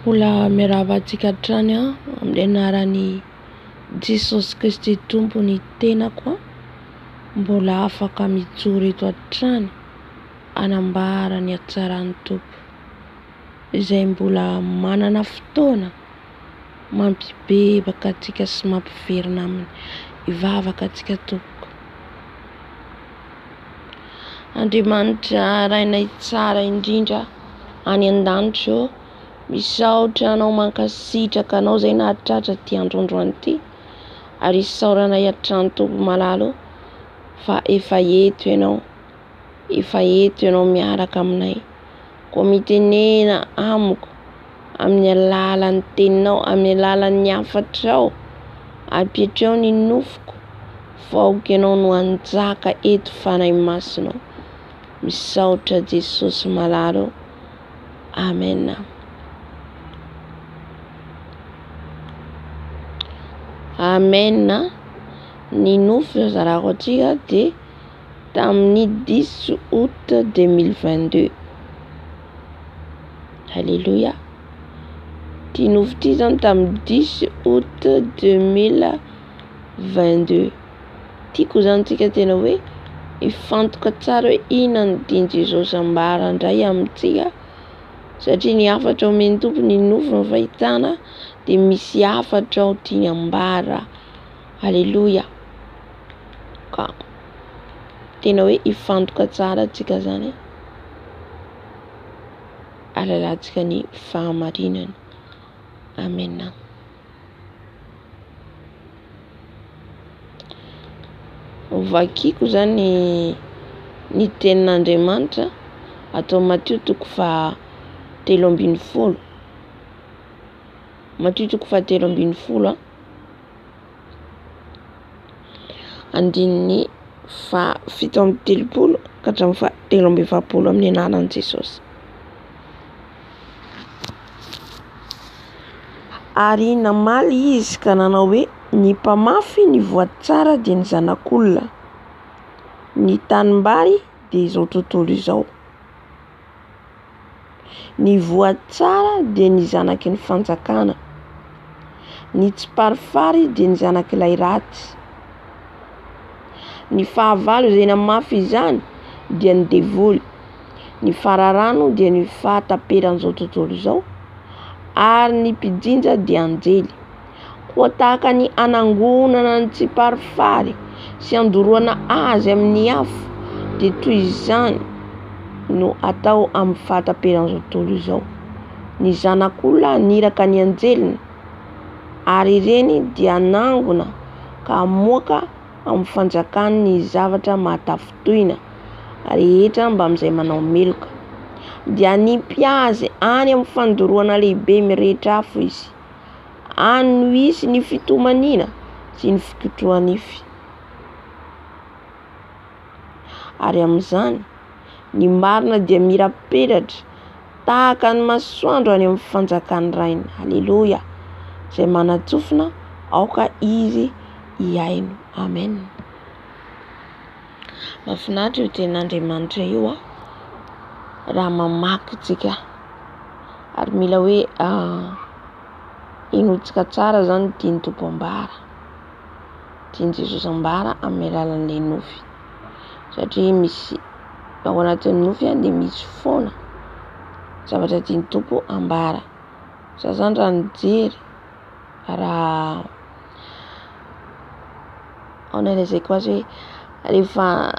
Mbola miarahaba antsika hatrany aho amin'ny anaran'i Jesosy Kristy Tompo ny tenako mbola afaka mijoro eto hatrany hanambara ny hatsaran'ny Tompo izay mbola manana fotoana mampibebaka antsika sy mampiverina aminy. Hivavaka antsika tompoko. Andriamanitra Rainay tsara indrindra any an-danitra ô, misaotra Anao mankasitraka Anao izay nahatratra ity androandroany ity ary isaoranay hatrany Tompo malala ô fa efa eto Ianao, efa eto Ianao miaraka aminay. Koa mitenena amiko amin'ny alalan'ny teninao, amin'ny alalan'ny hafatrao, apetreo ny nofoko fa aoka Ianao no hanjaka eto Fanahy Masina ô. Misaotra Jesosy malala ô. Amen. Amen. Ny nofy zarako antsika dia tamin'ny dix août 2022. Alléluia. Ity nofy ity zany tamin'ny dix août 2022. Tiako zany tsika tena hoe hifantoka tsara hoe inona no tian'i Jesosy ambara indray amintsika satria ny hafatra omen'ny Tompo ny nofy ny fahitana dia misy hafatra ao tiany ambara. Alléluia. Ka tena hoe hifantoka tsara tsika zany ahalalantsika ny fahamarinana. Amena. Vakiko zany ny tenin'Andriamanitra atao Matio toko faha 13. Matio toko faha 13 a. Andininy faha 37 ka hatramin'ny faha 43 amin'ny anaran'i Jesosy. Ary namaly izy ka nanao hoe, ny mpamafy ny voa tsara dia ny zanak'olona, ny tanimbary dia izao tontolo izao. Ny voa tsara dia ny zanaky ny fanjakana, ny tsiparifary dia ny zanak'ilay ratsy. Ny fahavalo izay namafy izany dia ny devoly. Ny fararano dia ny fahataperan'izao tontolo izao, ary ny mpijinja dia anjely. Koa tahaka ny anangonana ny tsiparifary sy andoroana azy amin'ny afo, dia toy izany no atao amin'ny fahataperan'izao tontolo izao. Ny Zanak'olona haniraka ny anjeliny, ary ireny dia hanangona ka hamoaka amin'ny fanjakany ny zavatra mahatafintohina rehetra mbamin'izay manao meloka. Dia hanipy azy any amin'ny fandoroana lehibe mirehitra afo izy. Any no hisy ny fitomaniana sy ny fikitroha-nify. Ary amin'izany, ny marina dia mirapiratra tahaka ny masoandro any amin'ny fanjakan'ny Rainy. Aleloia! Izay manan-tsofina, aoka izy hihaino. Amen. Mahafinaritra io tenin'Andriamanitra io a, raha mamaky tsika ary mila hoe henointsika tsara zany ny tian'ny Tompo ambara, tian'i Jesosy ambara amin'ny alalan'ilay nofy satria misy ao anatin'ny nofy dia misy foana zavatra tian'ny Tompo ambara. Za zany raha nijery raha ahoana lazaiko azy hoe rehefa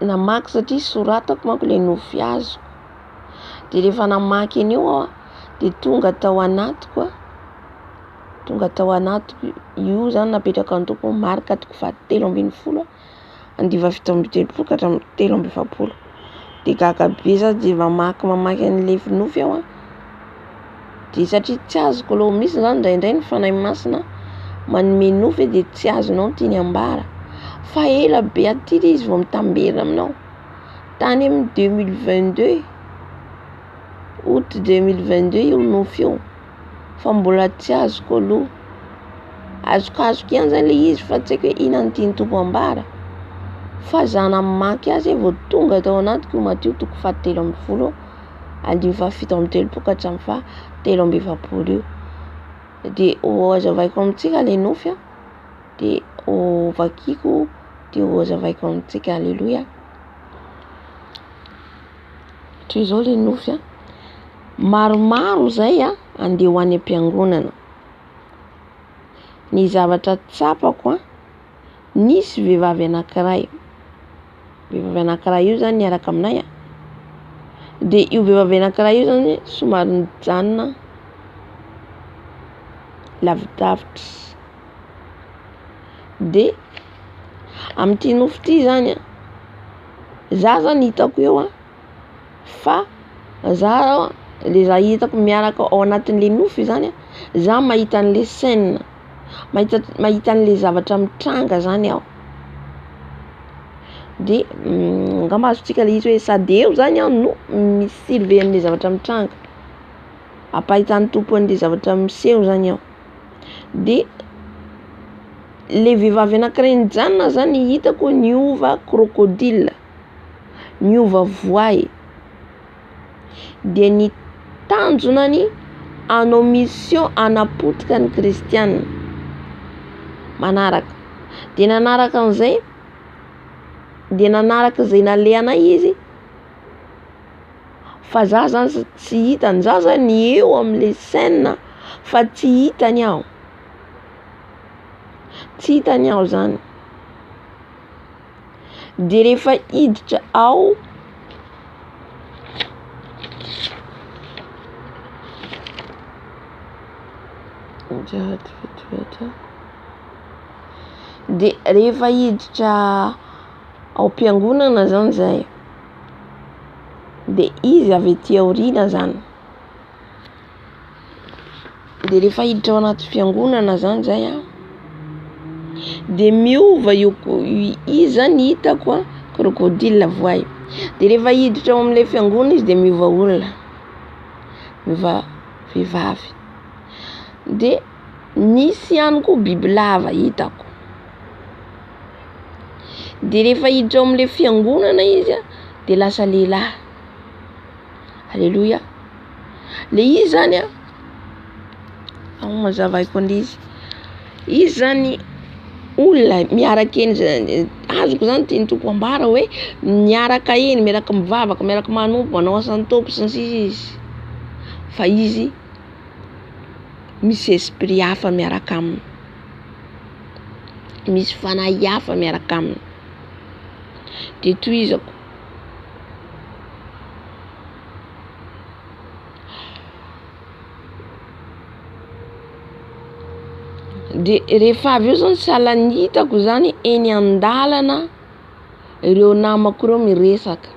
namaky satria soratako manko le nofy azoko de rehefa namaky an'io aho de tonga tao anatiko a, tonga tao anatiko io zany napetraka ny Tompo Marka toko faha 13 andiva 37 ka hatramin'ny 43 de gaga be za de mamaky mamaky an'le nofy aho a, de satria tsy azoko aloha misy zany indraindray ny Fanahy Masina manome nofy de tsy azonao ny tiany ambara fa ela be aty le izy vao mitamberina aminao. Tany amin'ny 2022 août 2022 io nofy io fa mbola tsy azoko aloha. Azokazoko ihany zany le izy fa tsy haiko hoe inona no tian'ny Tompo ambara fa za namaky azy vao tonga tao anatiko io Matio toko faha 13. andininy faha-37 ka hatramin'ny faha-43 io. Dia ho hazavaiko amintsika le nofy a, dia ho vakiko dia ho hazavaiko amintsika. Aleloia. Toy izao le nofy a, maromaro zay a andeha ho any am-piangonana. Ny zavatra tsapako a, nisy vehivavy anankiray, vehivavy anankiray io zany niaraka aminay a, de io vehivavy anankiray io zany somary nijanona lavidavitra. De amin'ity nofy ity zany a, za zany hitako eo a, fa za le za hitako miaraka ao anatin'le nofy zany a, za mahita an'le scène, mahita an'le zavatra mitranga zany aho. De angamba azontsika le izy hoe sady eo zany aho no mi-surveiller an'le zavatra mitranga, ampahitan'ny Tompo an'le zavatra miseho zany aho. De le vehivavy anankiray nijanona zany hitako niova crocodile, niova voay. De ny tanjonany hanao mission hanapotika ny kristiana manaraka. De nanaraka an'izay, de nanaraka izay nalehanay izy, fa za zany tsy hitany, za zany eo amle scène fa tsy hitany aho, tsy hitany aho zany. De rehefa hiditra ao. De rehefa hiditra ao am-piangonana zany zay, de izy avy aty aoriana zany. De rehefa hiditra ao anaty fiangonana zany zay a, de miova io, izy zany hitako a crocodile voay. De rehefa hiditra ao amle fiangonana izy de miova olona, miova vehivavy. De nisy ihany koa bibilava hitako. De rehefa hiditra ao amle fiangonana izy a, de lasa lehilahy. Aleloia. Le izy zany a, ao hazavaiko an'izy, izy zany olona miaraka eny zany, azoko zany tian'ny Tompo ambara hoe miaraka eny, miaraka mivavaka, miaraka manompo, manao asan'ny Tompo sy ny sisa izy, fa izy misy esprit hafa miaraka aminy, misy fanahy hafa miaraka aminy. De tohizako. De rehefa avy eo zany sahala ny hitako zany eny an-dalana ireo namako reo miresaka,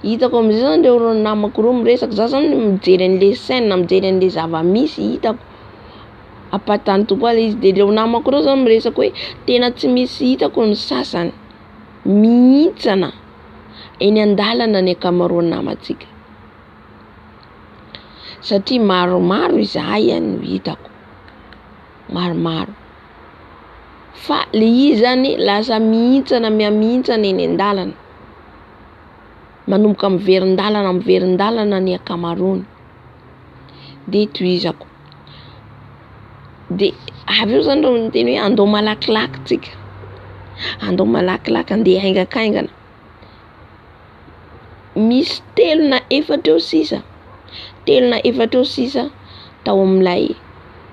hitako amizay zany reo namako reo miresaka, za zany mijery anle scène, mijery anle zava-misy hitako, ampahitan'ny Tompo ahy le izy, de reo namako reo zany miresaka hoe tena tsy misy hitako ny sasany, mihintsana eny an-dalana ny ankamaroan'ny namantsika, satria maromaro izahay no hitako, maromaro, fa le izy zany lasa mihintsana mihamihintsana eny an-dalana, manomboka miverin-dalana miverin-dalana ny ankamaroany. De tohizako, de avy eo zany reo niteny hoe andao malakilaky tsika, andao malakilaky andeha haingakaingana, misy telo na efatra eo sisa, telo na efatra eo sisa tao amin'ilay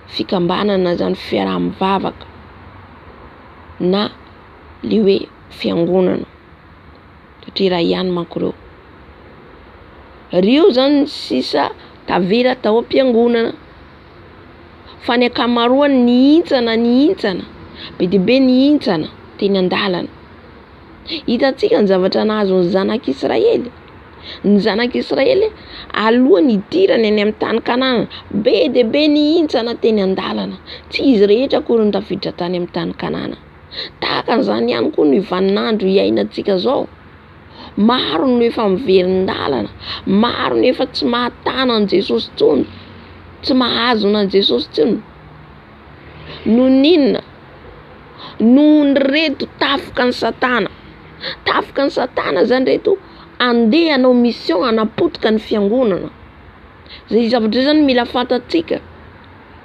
fikambanana zany fiaraha-mivavaka na le hoe fiangonana, satria iray ihany manko reo. Reo zany ny sisa tavela tao am-piangonana, fa ny ankamaroany nihintsana nihintsana, be de be nihintsana teny an-dalana. Hitantsika ny zavatra nahazo ny zanak'Israely, ny zanak'Israely alohan'ny hidirany any amin'ny tany Kanana, be de be nihintsana teny an-dalana, tsy izy rehetra akory no tafiditra tany amin'ny tany Kanana. Tahaka an'izany ihany koa ny vaninandro iainantsika zao, maro no efa miverin-dalana, maro no efa tsy mahatana an'i Jesosy intsony, tsy mahazona an'i Jesosy intsony. Noho ny inona? Noho ny reto tafoka an'i Satana. Tafoka an'i Satana zany reto. andeha hanao mission hanapotika ny fiangonana. Zay zavatra zay zany mila fantatsika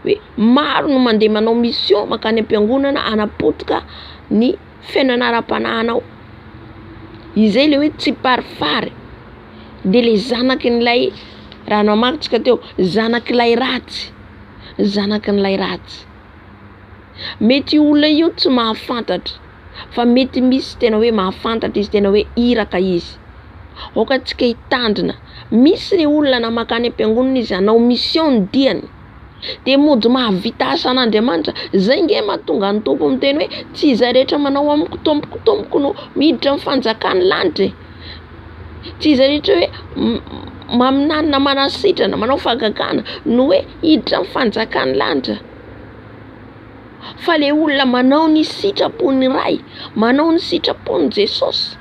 hoe maro no mandeha manao mission mankany am-piangonana hanapotika ny fiainana ara-panahinao. Izay le hoe tsiparifary, de le zanakin'ilay raha namakintsika teo, zanak'ilay ratsy, zanakin'ilay ratsy. Mety io olona io tsy mahafantatra, fa mety misy tena hoe mahafantatra izy, tena hoe iraka izy. Aoka antsika hitandrina, misy le olona na mankany am-piangonana izy hanao mission ny diany, de mody mahavita asan'Andriamanitra, zay nge mahatonga ny Tompo miteny hoe tsy izay rehetra manao amiko tompoko tompoko no miditra amin'ny fanjakan'ny lanitra e, tsy izay rehetra hoe maminany na manasitrana, manao fahagagana no hoe hiditra amin'ny fanjakan'ny lanitra, fa le olona manao ny sitrapon'ny Ray, manao ny sitrapon'i Jesosy.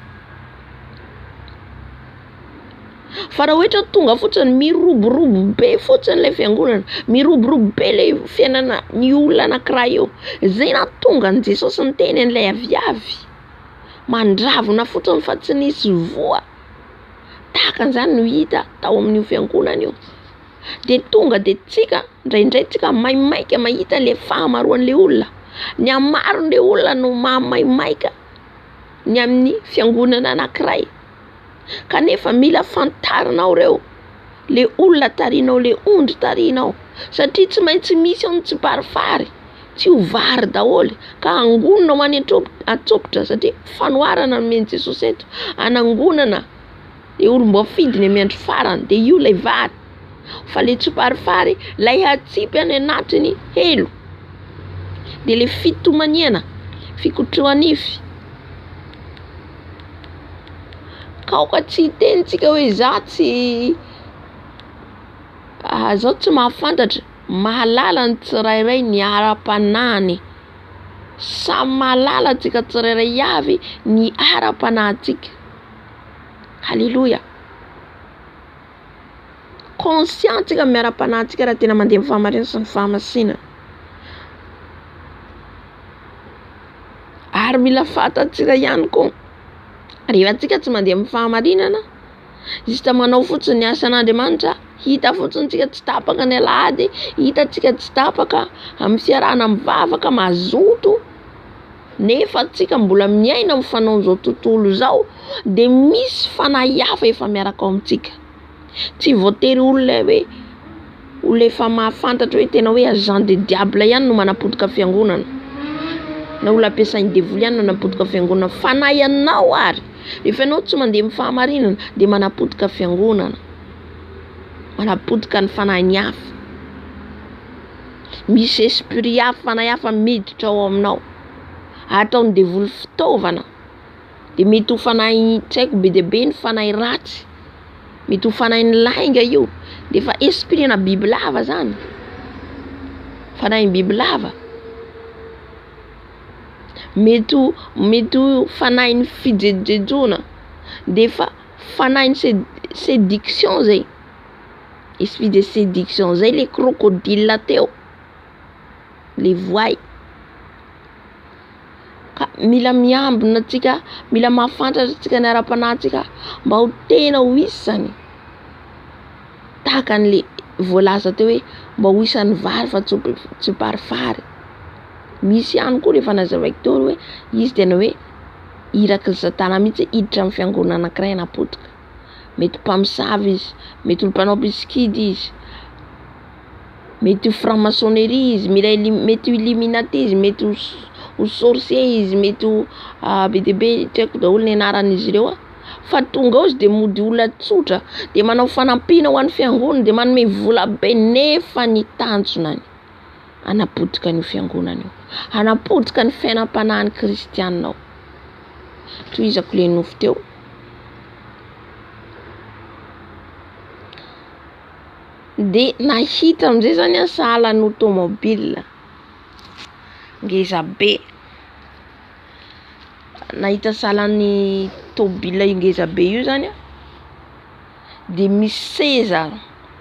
Fa raha ohatra tonga fotsiny miroborobo be fotsiny ilay fiangonana, miroborobo be ilay fiainana ny olona anankiray eo, zay nahatonga an'i Jesosy niteny an'ilay aviavy, mandravona fotsiny fa tsy nisy voa, tahaka an'izany no hita tao amin'io fiangonana io. De tonga de tsika, indraindray tsika maimaika mahita le fahamaroan'le olona, ny hamaron'le olona no mahamaimaika ny amin'ny fiangonana anankiray. Kanefa mila fantarinao reo, le olona tarihinao, le ondry tarihinao, satria tsy maintsy misy ao ny tsiparifary, tsy ho vary daholo, ka angonina ho any an-tsopitra, satria fanoharana no nomen'i Jesosy eto, anangonana le olom-boafidiny amin'ny andro farany, de io ilay vary, fa le tsiparifary, lay hatsipy any anatin'ny helo, de le fitomaniana, fikotroha-nify. Ka aoka tsy hiteny tsika hoe za tsy zaho tsy mahafantatra, mahalala ny tsirairay ny ara-panahiny, samy mahalala antsika tsirairay avy ny ara-panahintsika, haleloia. Conscient tsika amin'ny ara-panahintsika raha tena mandeha amin'ny fahamarinana sy ny fahamasinana. Ary mila fantatsika ihany koa, rehefa tsika tsy mandeha amin'ny fahamarinana, juste manao fotsiny ny asan'Andriamanitra, hita fotsiny tsika tsy tapaka ny alahady, hita tsika tsy tapaka amin'ny fiarahana mivavaka mazoto, nefa tsika mbola miaina amin'ny fanaon'izao tontolo izao, de misy fanahy hafa efa miaraka ao amintsika. Tsy voatery olona hoe olona efa mahafantatra hoe tena hoe agent de diable ihany no manapotika fiangonana, na olona ampiasain'ny devoly ihany no manapotika fiangonana. Fanahy anao ary, rehefa ianao tsy mandeha amin'ny fahamarinana de manapotika fiangonana, manapotika ny fanahin'ny hafa. Misy esprit hafa, fanahy hafa miditra ao aminao, ataon'ny devoly fitaovana. De mety ho fanahy tsy haiko be dia be ny fanahy ratsy, mety ho fanahin'ny lainga io, de efa esprit ana bibilava zany, fanahin'ny bibilava, mety ho mety ho fanahin'ny fijejojejoana, de efa fanahin'ny sed- séduction zay, esprit de séduction zay le crocodile teo, le voay. Ka mila miambina antsika, mila mahafantatra antsika ny ara-panahintsika mba ho tena ho isany tahaka an'le voalaza teo hoe mba ho isan'ny vary fa tsy ho tsiparifary. Misy ihany koa rehefa nazavaiko teo hoe izy tena hoe iraky ny satana mihitsy hiditra amin'ny fiangonana anankiray hanapotika. Mety mpamosavy izy, mety ho mpanao mpisikidy izy, mety ho franc maçonnerie izy, mila mety ho illuminati izy, mety ho ho sorcier izy, mety ho be dia be tsy haiko daholo ny anaran'izy ireo a, fa tonga ao izy de mody olona tsotra, de manao fanampiana ho an'ny fiangonana, de manome vola be nefa ny tanjonany hanapotika an'io fiangonana io, hanapotika ny fiainam-panahin'ny kristianina ao. Tohizako le nofy teo. De nahita amizay zany aho sahalan'ny automobile ngeza be, nahita sahalan'ny tômôbila ngeza be io zany aho, de misy seza,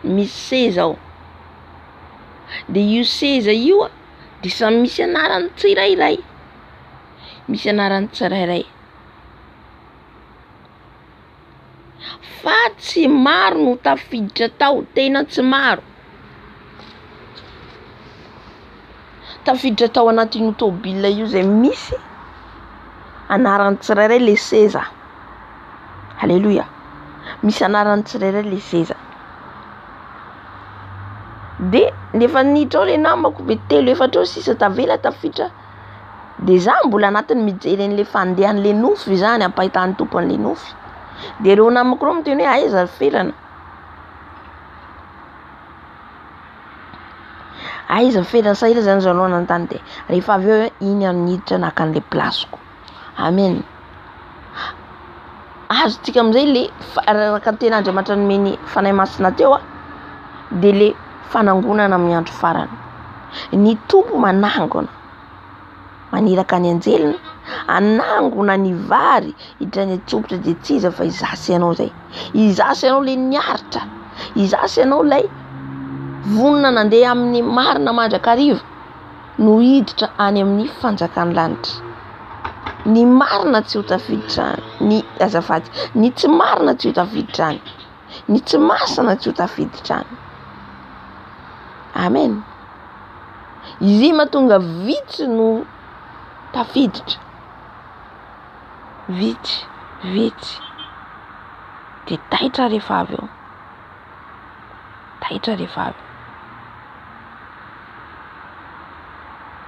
misy seza ao, de io seza io a de samy misy anarany tsirairay, misy anarany tsirairay. Fa tsy maro no tafiditra tao, tena tsy maro. Tafiditra tao anatin'io tôbila io izay misy anaran'ny tsirairay le seza. Aleloia! Misy anaran'ny tsirairay le seza. De nefa niditra ao le namako, mety telo efatra eo sisa tavela tafiditra, de za mbola anatiny mijery an'le fandehan'le nofy zany, ampahitan'ny Tompo an'le nofy. De reo namako reo miteny hoe aiza ry Felana? Aiza Felana? Sahirana zany zareo nanontany de rehefa avy eo iny aho niditra naka an'le place-ko. Amen. Azontsika amizay le araka ny tenin'Andriamanitra nomeny Fanahy Masina teo a, de le fanangonana amin'ny andro farany. Ny Tompo manangona, maniraka ny anjeliny hanangona ny vary hiditra any an-tsompitra dia tsy iza fa izaho sy ianao izay. Izaho sy ianao ilay niaritra, izaho sy ianao ilay vonona nandeha amin'ny marina mandrakariva no hiditra any amin'ny fanjakan'ny lanitra. Ny marina tsy ho tafiditra any, ny azafady, ny tsy marina tsy ho tafiditra any, ny tsy masina tsy ho tafiditra any. Amen. Izay mahatonga vitsy no tafiditra, vitsy, vitsy, de taitra rehefa avy eo, taitra rehefa avy eo.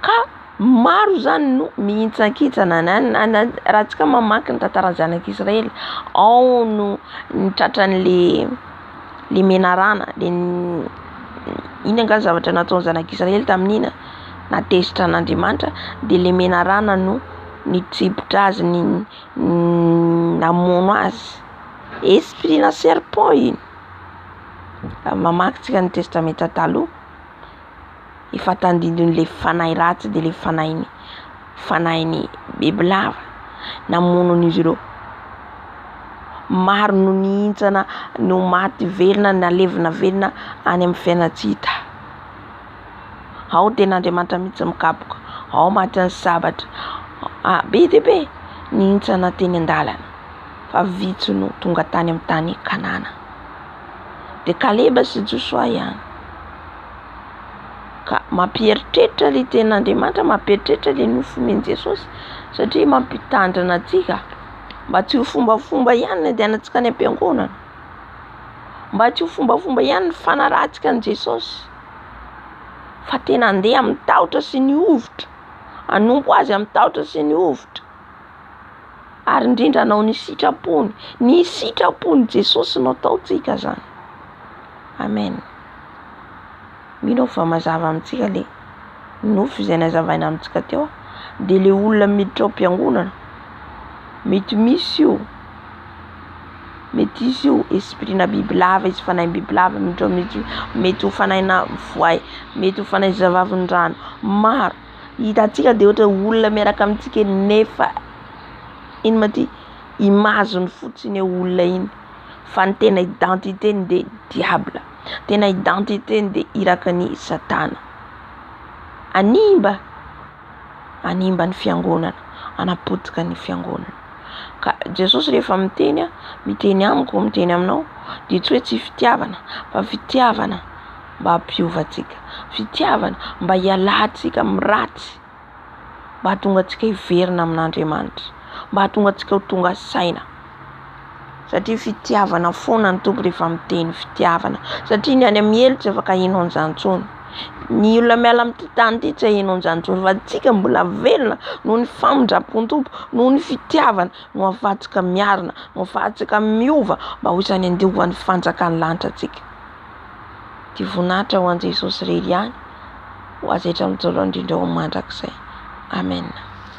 Ka maro zany no mihintsankintsana raha antsika mamaky ny tantaran'ny zanak'Israely, ao no tratran'le le menarana, le iny angaha zavatra nataon'ny zanak'Israely tamin'iny a, nahatezitra an'Andriamanitra de le menarana no nitsibotra azy, namono azy, esprit na serpent iny, raha mamaky tsika ny testamenta taloha, efa tandindon'le fanahy ratsy de le fanahin'ny fanahin'ny bibilava namono an'izy ireo. Maro no nihintsana no maty velona nalevina velona any amin'ny fiainan-tsy hita. Ao tena Andriamanitra mihitsy mikapoka, ao matin'ny sabatra, be dia be nihintsana teny an-dalana fa vitsy no tonga tany amin'ny tany Kanana. De Kaleba sy Josoa ihany. Ka mampieritreritra le tenin'Andriamanitra, mampieritreritra le nofomen'i Jesosy satria mampitandrina antsika mba tsy ho fombafomba ihany ny andehanantsika any am-piangonana, mba tsy ho fombafomba ihany ny fanarahantsika an'i Jesosy fa tena andeha amin'ny tahotra sy ny hovitra, hanompo azy amin'ny tahotra sy ny hovitra ary indrindra hanao ny sitrapony, ny sitrapon'i Jesosy no ataontsika zany. Amen. Mino aho fa mazava amintsika le nofy izay nazavaina amintsika teo de le olona miditra ao am-piangonana mety misy io, mety hisy io esprit na bibilava izy, fanahin'ny bibilava miditra ao mihitsy io, mety ho fanahina voay, mety ho fanahy zavavindrano, maro hitantsika de ohatra hoe olona miaraka amintsika eny nefa ino ma ty image-ny fotsiny io olona iny fa ny tena identité-ny de diable, tena identité-ny de irakan'i satana, hanimba hanimba ny fiangonana, hanapotika ny fiangonana. Ka Jesosy rehefa miteny a, miteny amiko, miteny aminao de tsy hoe tsy fitiavana fa fitiavana mba hampiova antsika, fitiavana mba hialantsika amin'ny ratsy, mba hahatonga antsika hiverina amin'Andriamanitra, mba hahatonga antsika ho tonga saina, satria fitiavana foana ny Tompo rehefa miteny fitiavana, satria ny any amin'ny helo tsy afaka hino an'izany intsony, ny olona miala amin'ity tany ity tsy haheno an'izany intsony, fa antsika mbola velona noho ny famindram-pon'ny Tompo, noho ny fitiavana no ahafahantsika miarina, no ahafahantsika miova mba ho isan'ny handova ny fanjakan'ny lanitra antsika. Ty voninahitra ho an'i Jesosy irery ihany, ho azy hatramin'ny voalohany indrindra ho mandrakizay. Amen.